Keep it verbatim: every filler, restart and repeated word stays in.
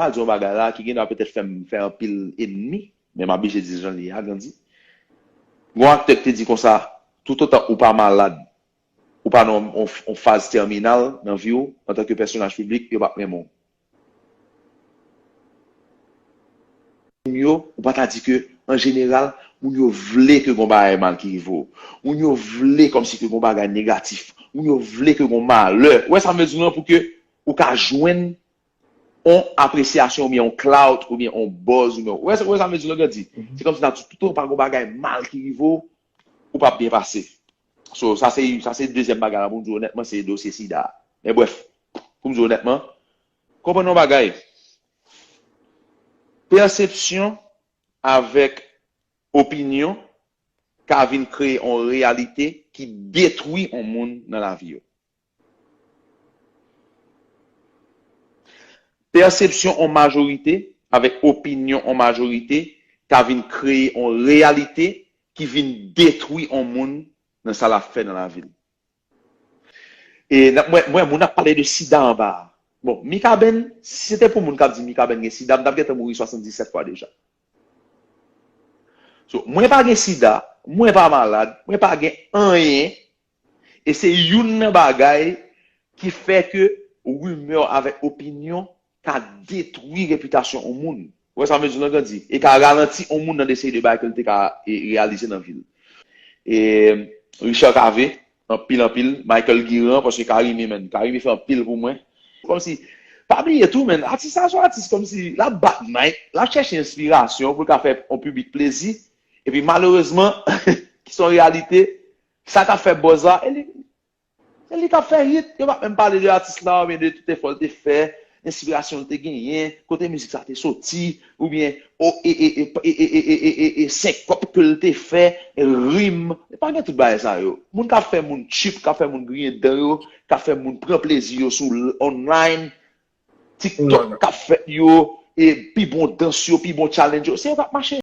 pral di yon bagay la ki gen dwa petèt fè m fè anpil enmi, men m ap blije di jan li ye a, Gandhi. Gon aktè ki te di konsa, toutotan ou pa malad, ou pa nan yon, yon, yon faz tèminal nan vi w, antanke pèsonaj piblik, yo p ap renmen w. Moun yo, ou pa ta di ke, an jeneral, moun yo vle ke gon bagay mal ki rive w. Moun yo vle kòmsi ke gon bagay negatif. Moun yo vle ke gon malè. Ou wè sa m vle di w lan, pou ke ou ka jwenn yon apresyasyon oubyen yon clout oubyen yon buzz oubyen, ou wè sa, ou wè sa m vle di w lan, Gandhi? Se kòmsi nan tout, tout tan pa gon bagay mal ki rive w, ou p ap byen pase. So, sa se, sa se dezyèm bagay la pou m di w onètman, se dosye sida. Men brèf, pou m di w onètman, konprann yon bagay. Pèsepsyon avèk opinyon ka vin kreye yon reyalite ki detwi yon moun nan lavi yo. Pèsepsyon yon majorite avèk opinyon yon majorite ka vin kreye yon reyalite ki vin detwi yon moun nan sa l ap fè nan lavi l. E n ap, mwen, mwen, moun ap pale de sida anba a. Bon, Mikaben, si se te pou moun k ap di Mikaben gen sida, m t ap gentan mouri swasanndisèt fwa deja. So, mwen pa gen sida, mwen pa malad, mwen pa gen anyen, e se youn nan bagay ki fè ke rimè avèk opinyon ka detwi repitasyon yon moun. Ou wè sa m vle di w lan, Gandhi? E ka ralanti yon moun nan de seri de bagay ke l te ka, e, reyalize nan vi l. E Richard Cavé, anpil, anpil, Michael Guiran, paske Carimi, menn, Carimi fè anpil pou mwen. Kòmsi, pa bliye tou, menn, atis la se yon atis kòmsi l ap bat mic, l ap chèche enspirasyon pou l ka fè yon piblik plezi. Epi malerezman, ki se yon reyalite, sa k ap fè buzz la, e li, se li k ap fè hit. Yo p ap menm pale de atis la oubyen de tout efò l te fè, enspirasyon l te genyen, kote mizik sa te soti, oubyen o, e, e, e, e, e, e, e, e, e senkòp ke l te fè, e rim. E pa gen tout bagay sa yo. Moun k ap fè moun tchip, k ap fè moun griyen dan yo, k ap fè moun pran plezi yo sou l-, online, TikTok k ap fèt yo, e pi bon dans yo, pi bon challenge yo, se yo k ap mache.